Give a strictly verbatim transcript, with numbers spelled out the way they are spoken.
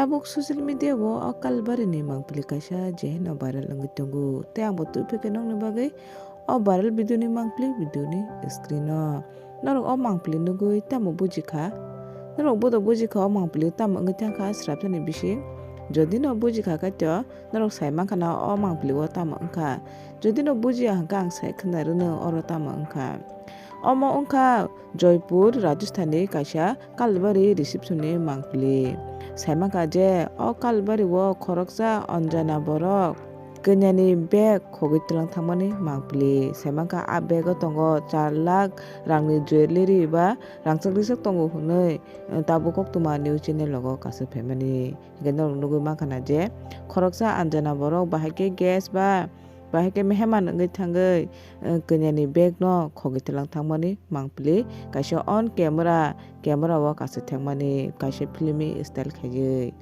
Tabuk social media o o Kalbarini mangpili kaisa jeheno viral wngwi tongo. Tei ang bo tubui khe nokni bagwi o viral video ni mangpili video ni screen o. Norok o mangpili nugwi tamo buji kha? Norok bodo buji kha o mangpili tamo wngwi thang kha srapsani bising? Jodi no buji kha khe to norok sai mankha na o mangpili o tamo wngkha. Jodi no bujiya hwnkhe ang sai khna rwno oro tamo wngkha. Omo wngkha Joypur, Rajasthan ni kaisa Kalbari reception ni mangpili. Sai mankha je o Kalbari o khoroksa Anjana borok kanyani bag khogwi twlang thangmani mangpili. Sai mankha a bag o tongo char lakh rangni jewellery ba rangchak rijak tongo hwnwi tabuk koktwma news channel rogo kasu phaimani. Hwnkhe norok nugwi mankha na je khoroksa Anjana borok bahai khe gas ba bahai khe meheman wngwi thangwi, eh, kanyani bag no khogwi twlang thangmani mangpili kaisa on camera, camera o kasu thangmani kaisa filmi style khaiwi.